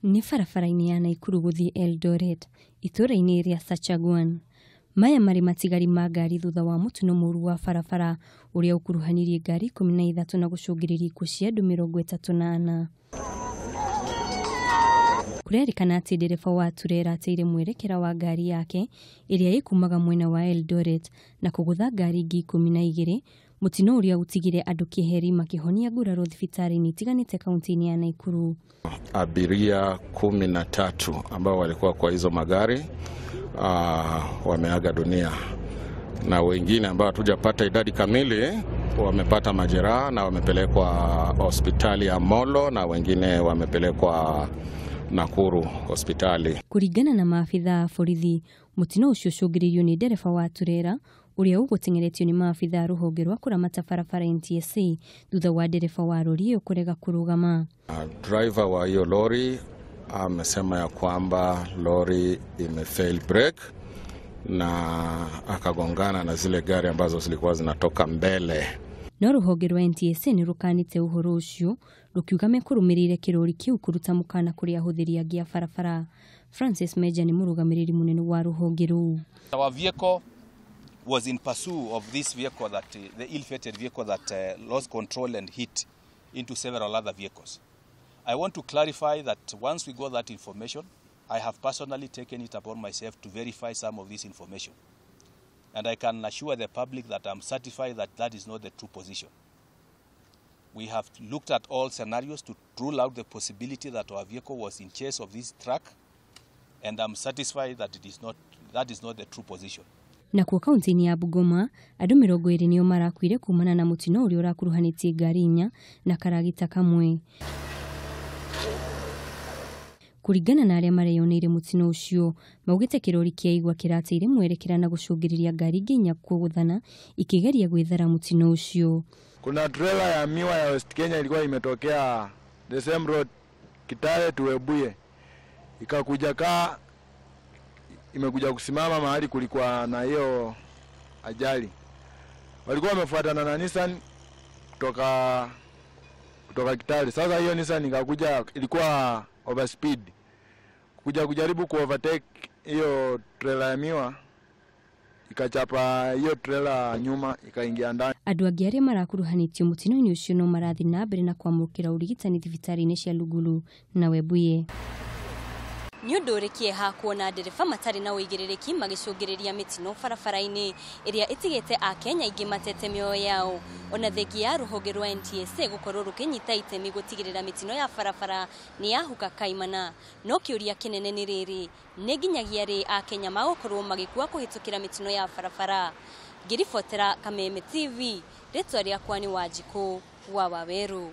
Nĩ barabara-inĩ ya Naikuru gũthiĩ Eldoret, itũũra-inĩ rĩa Sachangwan. Maya marĩ matigari ma ngari thutha wa mũtino mũru wa barabara ũrĩa ũkuruhanirie ngari 13 na gũcũngĩrĩria ikuũ cia andũ 34. Kũrerĩkana atĩ ndereba wa turera ateire mwerekera wa ngari yake ĩrĩa ĩkumaga mwena wa Eldoret na kũgũtha ngari ingĩ 12, mũtino ũrĩa ũtigire andũ kĩheri makĩhonia nguraro thibitarĩ-inĩ itiganĩte kaunti-inĩ ya Naikuru. Abiria 13 ambao walikuwa kwa hizo magari wameaga dunia, na wengine ambao hatujapata idadi kamili wamepata majeraha na wamepelekwa hospitali ya Molo na wengine wamepelekwa Nakuru hospitali. Kũringana na maabitha a borithi, mũtino ũcio ũcũngĩrĩirio nĩ ndereba wa turera ũrĩa ũgũteng'eretio nĩ maabitha a rũhonge rwa kũramata barabara NTSA thutha wa ndereba wa rori ĩyo kũrega kũrũgama. Driver wa hiyo lori amesema ya kwamba lori imefail brake na akagongana na zile gari ambazo zilikuwa zinatoka mbele. No rũhonge rwa NTSA nĩ rũkanĩte ũhoro ũcio rũkiuga mekũrũmĩrĩire kĩrori kĩu kũruta mũkana kũrĩ ahũthĩri angĩ a barabara. Francis Meja nĩ mũrũgamĩrĩri mũnene wa rũhonge rũu. Our vehicle was in pursuit of this vehicle that the ill-fated vehicle that lost control and hit into several other vehicles. I want to clarify that once we got that information, I have personally taken it upon myself to verify some of this information. And I can assure the public that I'm satisfied that that is not the true position. We have looked at all scenarios to rule out the possibility that our vehicle was in chase of this truck, and I'm satisfied that it is not, that is not the true position. Nakuo kaunti-inĩ ya Bungoma, andũ 20 nĩo marakuire kumana na mũtino ũrĩa ũrakuruhanĩtie ngari inya na karagita kamwe. Kũringana na arĩa mareyoneire mũtino ũcio, maugĩte kĩrori kĩa igwa kĩrateire mwerekera na gũcũngĩrĩria ngari ingĩ inya kũgũthana ikĩgeria gwĩthara mũtino ũcio. Kuna trailer ya miwa ya West Kenya ilikuwa imetokea the same road Kitale to Webuye, ikakuja kaa imekuja kusimama mahali kulikuwa na hiyo ajali. Walikuwa wamefuatana na Nissan kutoka Kitale. Sasa hiyo Nissan ikakuja, ilikuwa overspeed, kuja kujaribu ku overtake hiyo trailer ya miwa, ikachapa hiyo trailer nyuma ikaingia ndani. Andũ angĩ arĩa marakuruhanĩtio mũtino-inĩ ũcio no marathiĩ na mbere na kwamũkĩra ũrigitani thibitarĩ-inĩ cia Lugulu na Webuye. Nĩ ũndũ ũrĩ kĩeha kuona ndereba matarĩ na ũigĩrĩrĩki magĩcũngĩrĩria mĩtino barabara-inĩ ĩrĩa ĩtigĩte akenya aingĩ matete mĩoyo yao. Ona thengia ya rũhonge rwa NTSA gũkorwo rũkĩnyita itemi gũtigĩrĩra mĩtino ya barabara nĩ yahuka kaimana. No kĩũria kĩnene nĩ rĩrĩ, nĩ nginyagia rĩ akenya magũkorwo magĩkua kũhĩtũkĩra mĩtino ya barabara? Ngĩribotera Kameme TV, rĩtwa rĩakwa nĩ Wanjikũ wa Waweru.